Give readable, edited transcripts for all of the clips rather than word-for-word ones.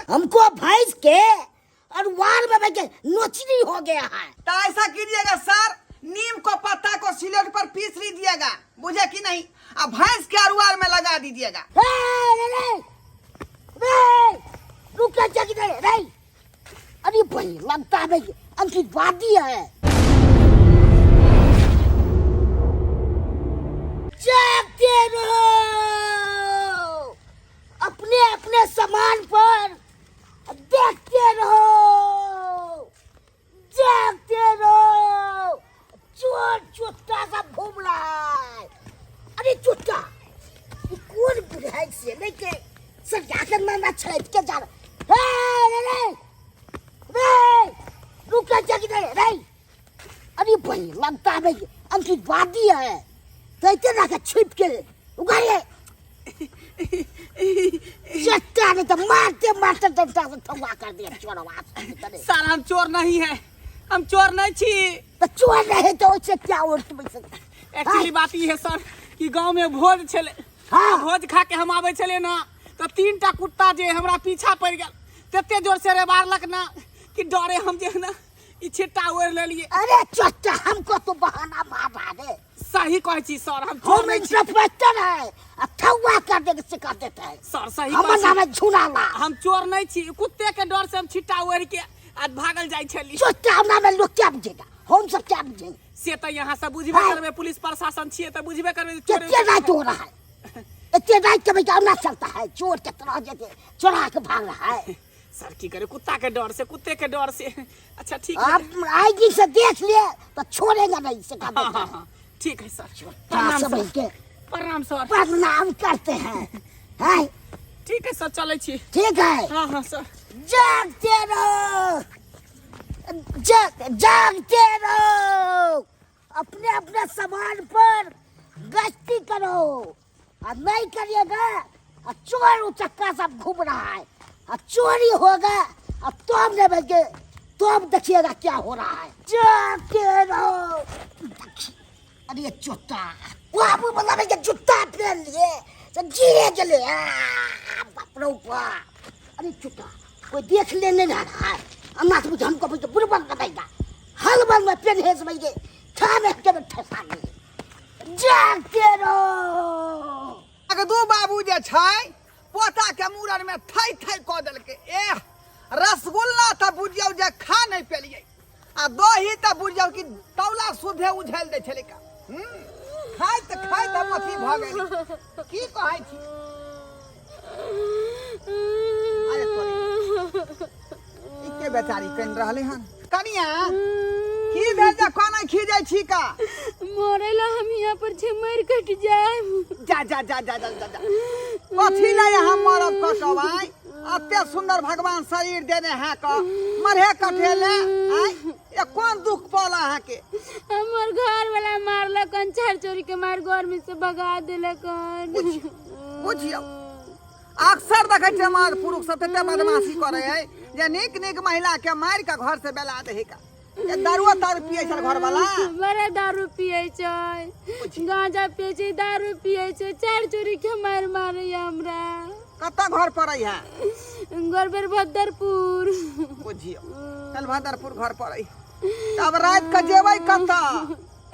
हमको भैंस के और वार में बैठ के नोचनी हो गया है। तो ऐसा कीजिएगा सर, नीम को पत्ता को सिलेट पर पीस लीजिएगा, बुझे कि नहीं, और भैंस के अरुआर में लगा दीजिएगा। ए, रे, रे, रे, रुक जा, जा किधर है, रे? अरे भाई लगता है भाई अंकित वादी है। जागते रहो अपने अपने सामान पर, देखते रहो, जागते रहो। चोर चुट्टा सब घूम रहा है। अरे चुट्टा, ये कौन बुढ़ाई से नहीं के सरिया के नाना छेद के जा रहा। ए, रे, रे, रे, रुक जा, जा किधर है, रे? अरे भाई लगता है भाई अंकित वादी है, तो इतने ना के छिप के उगाड़िए। चट्टा नहीं तो मारते मारते डंडा से ठुआ कर दिया चोरवा। सर हम चोर नहीं है, हम चोर नहीं छी। तो चोर रहे तो उसे क्या और तुम एक्चुअली बात ई है सर कि गांव में भोज छले। हाँ। भोज खा के हम आवे छले ना, तो तीन टा कुत्ता जे हमरा पीछा पड़ गेल, तते जोर से रेबारलक ना कि डरे हम जे ना ई छिट्टा ओढ़ लेलिए। अरे चट्टा, हमको तो बहाना मार रहा है। सही कहै छी सर, हम चोर हम नहीं छी। इंस्पेक्टर है, अब ठुआ कर देके सिखा देते हैं। सर सही हमर कहै छी। नाम है झूलाला। हम चोर नहीं छी, कुत्ते के डर से हम छिट्टा ओढ़ के आज भागल जाइ छली। चट्टा हमरा में लोग क्या बुझेगा, हम सब क्या बुझेंगे? से तऽ यहाँ सब बुझबे हाँ। करबै, पुलिस प्रशासन छियै तऽ बुझबे करबै जे चोर। कितने रात हो रहा है, इतने रात के बजे ना चलता है चोर के तरह जैसे चोरा के भाग रहा है। सर की करे, कुत्ता के डर से, कुत्ते के डर से। अच्छा ठीक है। आप आईजी से देख लिए तो छोड़ेगा नहीं से। हाँ हाँ हाँ, ठीक है सर, प्रणाम समझ सर। के प्रणाम सर। प्रणाम करते हैं, हैं? ठीक है सर, चलै छी। ठीक है। हाँ हाँ सर। जागते रहो, जाग जागते रहो, अपने अपने सामान पर गश्ती करो, और नहीं करिएगा और चोर उचक्का सब घूम रहा है और चोरी होगा और तो हम नहीं बच, तो अब देखिएगा क्या हो रहा है। जागते रहो। अरे ये जूता बाबू मतलब ये जूता पहन लिए तो गिरे चले, बाप रे बाप। अरे जूता कोई देख लेने ना रहा है, अन्ना से हमको भी तो बुरबक बताएगा। हलबल में पहने से भाई थाने के ठसा नहीं। जागते रहो। अगर दू बाबू जे छै पोता के मूड़न में थई थई कऽ देलकै। एह रसगुल्ला तऽ बुझियौ जे खा नहि पेलियै, आ दही तऽ बुझियौ कि तौला सुधे उझेल दै छलै का। खाइत खाइत हम अथी भऽ गेली। की कहै छी? अरे तोरी, ई के बेचारी कनि रहलै हन? कनिया की भेल जे कोना खीजै छी का? मरे ला हम यहाँ पर छे, मर कट जाए। जा जा जा जा जा जा जा, कथी ले यहाँ मरब कटब? आय अते सुंदर भगवान शरीर देने है क मरहे कटेले? आय ये कोन दुख पड़ल अहाँके? हमर घर वाला मारलक हन, चार चोरी के मार घर में से भगा देलक हन। बुझियौ अक्सर देखै छियै मर्द पुरुष सब तते बदमाशी करै है जे नीक नीक महिला के मारि के घर से बेला दे है का। ये दारुओ तारू पियै छल घर वाला? बड़ा दारू पियै छै, गांजा पियै छै, दारू पियै छै, चार चोरी के मार मारे हमरा। कतऽ घर पड़ै है? घर पर भद्दरपुर। बुझियौ चल भदरपुर घर पड़ै। तब राति के जेबै कतऽ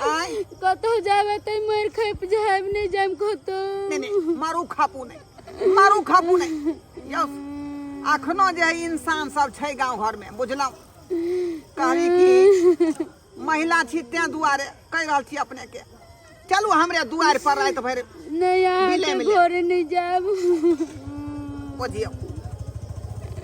आय? कतौ जाबे त मर खप जायब, नहीं जायब कतौ। नहीं नहीं, मारू खापू नहीं, मारू खापू नहीं। यौ अखनो जे है इंसान सब छै गाँव घर में, बुझलहुँ? कहली कि महिला छी तें दुआरे कहि रहल छी अपने के, चलू हमरे दुआरि पर राति भरि। नहीं, अहाँ मिले के मिले। घरे नहीं जायब। बुझियौ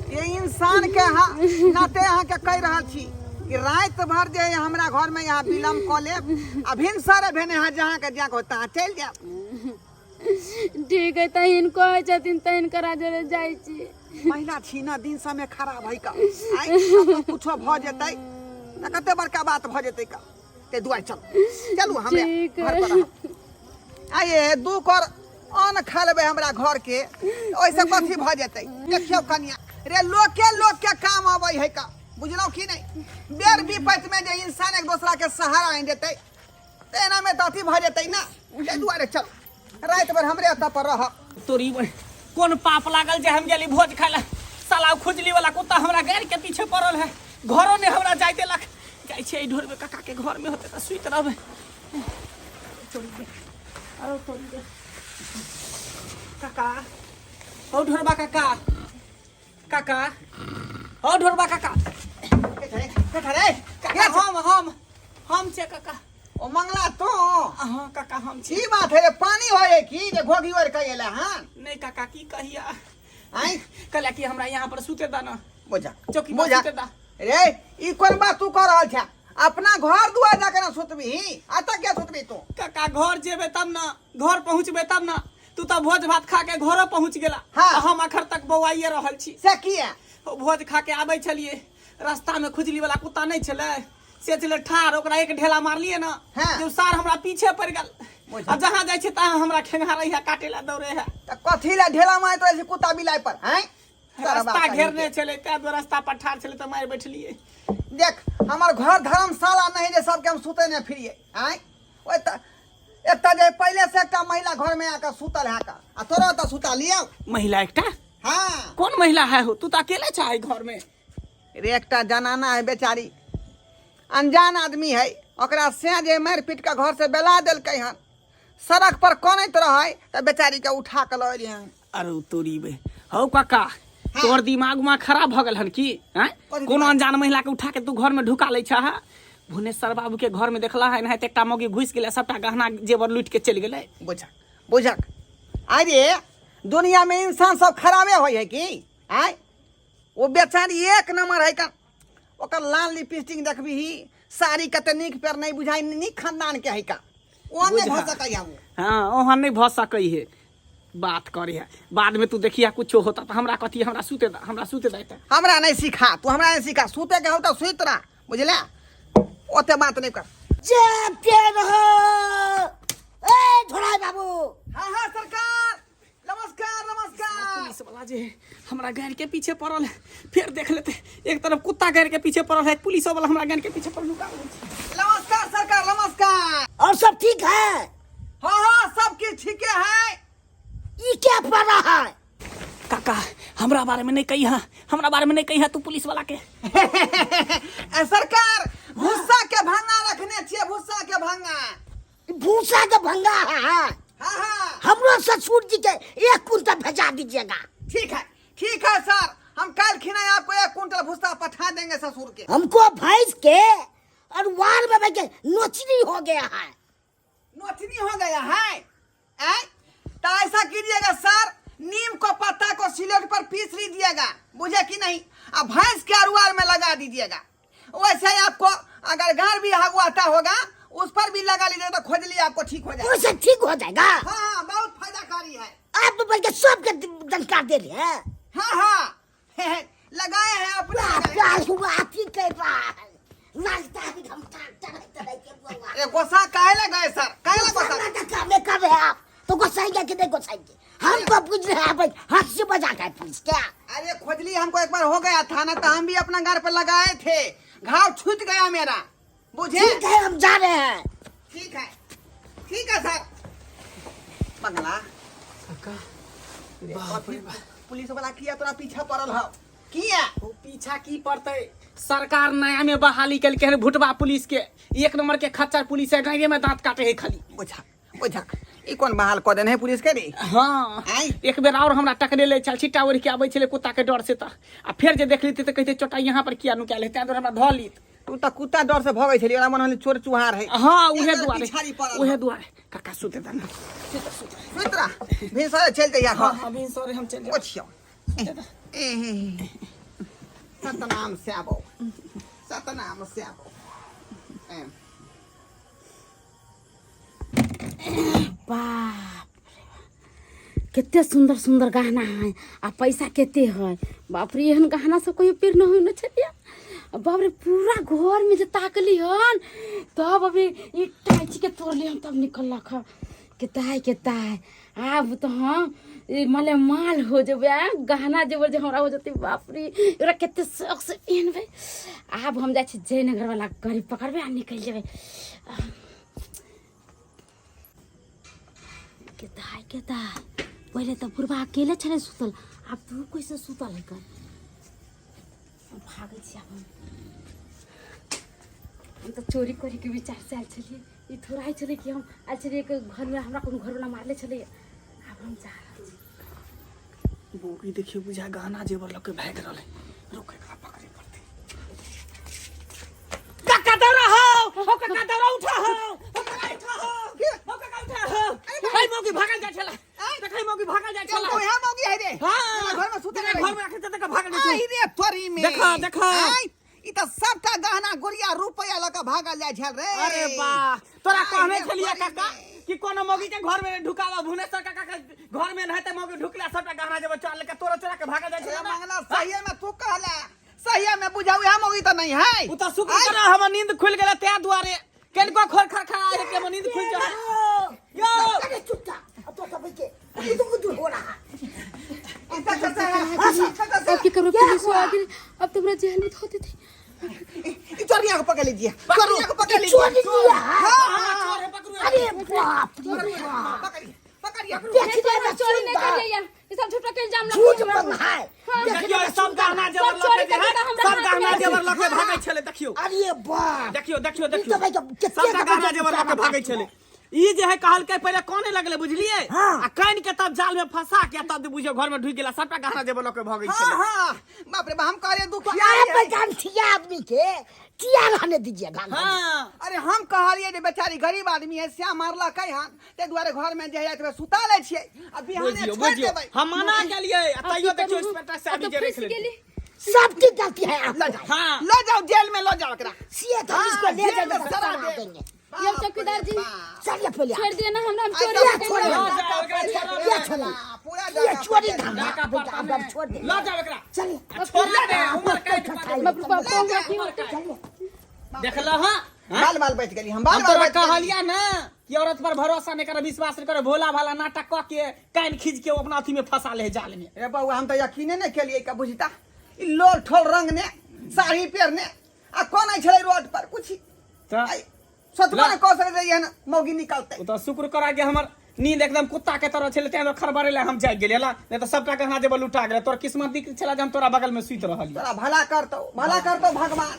ये इंसान के अहाँ नाते अहाँके कहि रहल छी कि राति भर जे हमरा घर में यहाँ विलम्ब कऽ लेब आ भिनसरे भेने अहाँ जहाँ के जहाँ तहाँ चलि जायब। ठीक है, तहिन कहै छथिन तहिन करा जरे जाइ छी। महिला छी ना, दिन समय खराब है का, आइ कतौ कुछो भऽ जेतै तऽ कते बड़का बात भऽ जेतै का। ते दुआरि चलू, चलू हमरे ठीक घर पर रहब। आइए दू कर अन्न खा लेबै हमरा घर के, ओहिसँ कथी भऽ जेतै? देखियौ कनिया रे, लोके लोक के काम अबै है का, बुझलहुँ कि नहि? बेर विपत्ति में जे इंसान एक दोसरा के सहारा आनि देतै तऽ एना में तऽ अथी भऽ जेतै ना। ताहि दुआरे चलू राति भरि हमरे एतऽ पर रहब। तोरी कोन पाप लागल जे हम गेली भोज खाय ला, साला खुजली वाला कुत्ता हमरा गाड़ के पीछे पड़ल है, घरो ने हमरा जाय देलक। जाइ छियै एहि ढोरबे काका के घर में होते तऽ सुति रहबै। तोरी दे, आरो तोरी दे। काका, हौ ढोरबा काका, काका, हौ ढोरबा काका। के काका हम छियै काका। ओ मंगला तू? हाँ काका हम छी। ई बात है रे, पानी होय है की जे घोघी ओढ़ के एला हन? नहीं काका की कहिया आय कहला कि हमरा यहाँ पर सुते दा ना, बुझा चौकी पर बुझा सुते दा। रे ई कोन बात तू कर रहल छा? अपना घर दुआर जाके ना सुतबी, अतः क्या सुतबी तू? काका घर जेबे तब ना, घर पहुँचबे तब ना। तू तो भोज भात खा के घरो पहुँच गेला। हाँ। आ हम अखर तक बौआइए रहल छी। से किया? ओ भोज खा के आबै छलिए, रास्ता में खुजली वाला कुत्ता नहीं छलै से छलै ठाढ़, ओकरा एक ढेला मारलिए ना। हाँ। जे सार हमरा पीछे पड़ गेल। बुझल। आ जहाँ जाइ छी तहाँ हमरा खेंगारै है, काटे ला दौड़े है। त कथी ला ढेला मारैत रहै छै कुत्ता बिलाइ पर? हैं तोरा रास्ता बाप घेरने छलै तैं दुआरे रास्ता पर ठाढ़ छलै तऽ मारि बैठलिए। देख हमर घर धर्मशाला नहीं जे सबके हम सुते ने फिरिए। आँय ओहि त एकटा जे पहिले से एकटा महिला घर में आके सुतल है का, आ तोरा तऽ सुता लियौ। महिला एकटा? हाँ। कौन महिला है हो? तू तो अकेले छा घर में। रे एकटा जनाना है बेचारी, अनजान आदमी है, ओकरा से जे मारि पीट के घर से बेला देलकै हन, सड़क पर कनैत रहै तऽ बेचारी के उठा के लऽ एलियै हन। अरे तोरी बे हौ काका, तोहर दिमाग उमाग खराब भऽ गेल हन की? हैं कथी? कोनो अनजान महिला के उठा के तू घर में ढुका लै छह? भुवनेश्वर बाबू के घर में देखला है नहीं एकटा मौगी घुसि गेलै, सबटा गहना जेवर लूटि के चलि गेलै। बुझक बुझक, अरे दुनिया में इंसान सब खराबे होइ है की? आँय ओ बेचारी एक नंबर है का, ओकर लाल लिपस्टिक देखबही, साड़ी कते नीक पेर नहीं बुझाइ, नीक खानदान के है का, ओ नहीं भऽ सकैया ओ। हाँ ओहन नहीं भऽ सकै है, बात करे है बाद में तू देखिया कुछो होता तो हमरा कथी, हमरा सुते दा, हमरा सुते दा एतऽ। हमरा नहीं सिखा तू, हमरा नहीं सिखा, सुते के हो तो सुत रह बुझला, ओते बात नहीं कर। जागते रहो ए ढोराई बाबू। हाँ हाँ सरकार नमस्कार नमस्कार। पुलिस वाला जे हमरा गाड़ के पीछे पड़ल है, फिर देख लेते एक तरफ कुत्ता गाड़ के पीछे पड़ल है, पुलिस वाला हमरा गाड़ के पीछे पड़ल। रुका रहल छै। नमस्कार सरकार नमस्कार। और सब ठीक है? हाँ हाँ सब किछ ठीके है। ई क्या पड़ रहा है? काका हमरा बारे में नहीं कही है, हमरा बारे में नहीं कही है तू पुलिस वाला के। ए, सरकार भूसा के भंगा रखने छियै, भूसा के भंगा। भूसा के भंगा है, हाँ। हाँ, हाँ। हमरो ससुर जी के 1 कुंटल भेजा दीजिएगा। ठीक है ठीक है सर, हम कल खिना आपको 1 कुंटल भूसा पठा देंगे ससुर के। हमको भैंस के और वार में के नोचनी हो गया है। नोचनी हो गया है? ऐ? तो ऐसा कीजिएगा सर, नीम को पत्ता को सिलेट पर पीस लीजिएगा, बुझे कि नहीं, और भैंस के अरुआर में लगा दीजिएगा। वैसे ही आपको अगर घर भी हगुआता होगा उस पर भी लगा लीजिएगा तो खोजली आपको ठीक हो जाएगा। उससे ठीक हो जाएगा? हाँ हाँ बहुत फायदाकारी है। आप तो बल्कि सबके जानकार दे रहे हैं। हाँ हाँ लगाए हैं अपने। प्यार हुआ ठीक कर रहा है, लगता है कि हम डॉक्टर है तरह के बोला। अरे गुस्सा काहे लगा है सर, काहे लगा गुस्सा? गुस्सा का काम कर रहे हैं आप तो गुस्साएंगे कि नहीं गुस्साएंगे? हमको पूछ रहे हैं आप हंसी मजाक है पुलिस क्या? अरे खोजली हमको एक बार हो गया था ना, तो हम भी अपना घर पर लगाए थे, घाव छूट गया मेरा, बुझे? ठीक है हम जा रहे हैं। ठीक है ठीक है सर। बंगला बाप रे बाप। पुलिस वाला किया तोरा पीछा पड़ल हौ? किया? ओ पीछा की पड़तै, सरकार नया में बहाली केलकै हन भुटबा पुलिस के, एक नंबर के खच्चर पुलिस है, गाँवे में दांत काटे है खाली। बुझा बुझा ई कोन बहाल कऽ देने है पुलिस के रे? हाँ आँय? एक बेर और हमरा टकरे ले चल छिट्टा ओढ़ के आबै छलै कुत्ता के डर से तऽ, आ फेर जे देख लेतै तऽ कहतै चोटा यहाँ पर किया नुकायल है, तैं दुआरे हमरा धऽ लीत। तू तऽ कुत्ता डर से भगै छली, ओकरा मन होलै चोर चुहार है। हाँ उहे एकर दुआरे, पिछाड़ी पड़ल उहे हौ। दुआरे। काका सुते दा ना। सुत रह, भिनसरे चलि जइहा घर। हाँ, हाँ, भिनसरे हम चलि जायब। ओछियौ। ए, सतनाम श्याबो सतनाम श्याबो। ए, बाप रे, कते सुंदर सुंदर गहना है आ पैसा कते है। बाप रे, एहन गहना सब कहियो पहिरने होय न छलियै। बाप रे, पूरा घर में जे ताकली हन तब अभी ई टाइच के तोड़ली हन तब निकललक हन। केताय केताय आब तो हम ई माले माल हो जेबै, आ गहना जेवर जे हमरा हो जेतै। बाप रे, एकरा कते शौक से पहिनबै। आब हम जाइ छी जयनगर वाला गाड़ी पकड़बै आ निकलि जेबै। केताय केताय, पहिले तऽ बुढ़बा अकेले छलै सुतल, आब तू कैसे सुतल है कर? भागै छी आब हम। हम तऽ चोरी करैके विचारसँ आयल छलियै, ई थोड़ा आयल छलै कि हम आयल छलियै कि घरमे हमरा कोनो घरवला मारले छलैए। आब हम जा रहल छी। बोगी देखियो, बुझा गहना जेवर लऽ के भागि रहल है। रुक, एकरा पकड़े पड़तै। काका दौड़ा हो, हो काका दौड़ा, उठा हो, हो काका उठा हो, हो काका उठा हो। है मौगी भागल जाइ छला, देखै मौगी भागल जाइ छला। तो यहाँ मौगी है रे? हां। घर में सुते घर में रखे तक भागल जाइ आई छै। रे तोरी में। देखा, देखा। आई, ई त सबटा गहना गुड़िया रुपया लऽ के भागल जाइ छल रे। अरे वाह, तोरा आई कहने रे छलियै तोरी काका में। कि कोनो मौगी के घर में ढुकावा। भुवनेश्वर काका के घर में नहीं मौगी ढुकला, सबटा गहना जेवर चोरा लेके तोरा चोरा के भागल जाइ अरे छलै ना। मंगला, सहिए में तू कहला, सहिए में बुझाऊ यहाँ मौगी त नहीं है। उ त शुक्र कर हमर नींद खुल गेलै, तै दुआरे कनिको खोर खर खर आए के हमर नींद खुल जाए यो। अरे चुपचाप, अब तो सब के गुदु गुदु हो रहा है। इंस्पेक्टर साहब, इंस्पेक्टर अब साहब। की करू? पुलिस आ गेल, अब तो हमरा जेल में धो देते। ई चोरिया को पकड़ लीजिए, चोरिया को पकड़ लीजिए। चोरी किया है? हाँ, चोर है, पकड़ू। अरे बाप रे बाप। पकड़िए, पकड़िए। देखने में चोरी नहीं सुंदर करिए यार, ये सब झूठा के इल्जाम झूठ लगा। बन है। देखने देखियो में सब सुंदर। गहना जेवर सब लऽ चोरी के जे है, करके हमरा सब हाथ गहना में जेवर लऽ के भागै छलै। देखियो। अरे बाप। देखियो, देखियो। ई देखियो तो भाई कितने सबटा के गहना जेवर लऽ के भागै छलै। ई जे है कहलकै, पहिले काने लगले, बुझलियै? हाँ। आ कान के तब जाल में फंसा के तब बुझियो घर में ढुकि गेला, सबटा गहना जेवर लऽ के भागै हाँ छलै। हाँ, बाप रे बाप, हम कहलिए दुखिया आप है। पहचान आदमी के किया रहने दीजिएगा। हाँ। अरे हम कहलिए जे बेचारी गरीब आदमी है, श्याम मारलकै हन, ताहि दुआरे घर में जे है तऽ सुता लै छियै आ बिहाने बुझियो छोड़ि बुझियो देबै। हम मना गेलियै आ अब तैयो की देखियो करू? इंस्पेक्टर अब साहब तो जे रख फंस लेलकै। गेली। सबकी गलती है आपका। लऽ जाओ। हाँ। लऽ जाओ, जेल में लऽ जाओ एकरा। सीए तो हम इसको हाँ, ले जेल जाएंगे में तो सड़ा सड़ा देब। देंगे। ये चौकीदार जी। चलिए पहले छोड़ दिए ना हमरा, हम आइ चोरी तऽ नहीं छोड़ करिए। लऽ जाओ एकरा, छोड़ा। क्या छोड़ा? पूरा ये डाका चोरी पकड़ धंधा डाका पड़ता अब अब छोड़ दे। लऽ जाओ एकरा। चलिए। आ छोड़ा दे, उमर काटि पादे। बाप रे बाप, हमरा की होतै? चलिए। देखल हँ? बाल बाल बचि गेली हम, बाल हम बाल तोरा बचि गेली। कहलिया ना कि औरत पर भरोसा नहीं कर, विश्वास नहीं कर। भोला भाला नाटक कऽ के कान खींच के ओ अपना अथी में फंसा ले है जाल में। रे बौआ, हम तऽ यकीने नहि केलियै का बुझता, ई लोल ठोल रंग ने साड़ी पहिरने आ कोन छलै रोड पर कुछ तऽ आइ सोचबो ला। नहि कऽ सकैत रहियै एहन मौगी निकलतै। ओ तऽ शुक्र करा के हमर नींद एकदम कुत्ता के तरह छलै, तें खड़बड़ेला हम जागि गेलियै ला, नहीं तऽ सबटा गहना जेबर लुटा गेलै। तोर किस्मत नीक छला जे हम तोरा बगल में सुति रहलियै। तोरा भला करतौ, भला करतौ भगवान।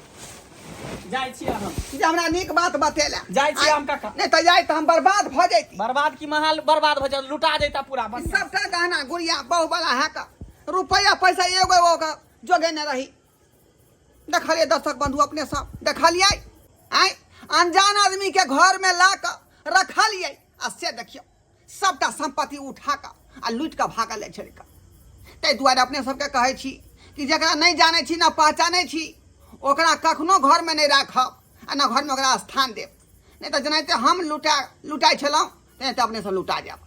जाइ छियै हम। जे हमरा नीक बात बतेला। जाइ छियै हम काका। नहि तऽ जाइ तऽ हम बर्बाद भऽ जैती। बर्बाद की, महाल बर्बाद भऽ जायत, लुटा जैता पूरा बढ़िआँ। सबटा गहना गुड़िया बहु वाला है का रुपया पैसा एगो एगो के जोगेने रही। देखलियै दर्शक बंधु, अपने सब देखलियै, आँय, अनजान आदमी के घर में ला कऽ रखलियै आ से देखियौ सबटा संपत्ति उठा कऽ आ लूटि कऽ भागल जाइ छलै। ताहि दुआरे अपने सबके कहै छी कि जकरा नहि जानै छी, ना पहचानै छी, ओकरा कखनो घरमे नहि राखब आ ना घरमे ओकरा स्थान देब। नहि तऽ जेनाहिते हम लुटाइ छलहुँ तेनाहिते अपने सब लुटा जायब।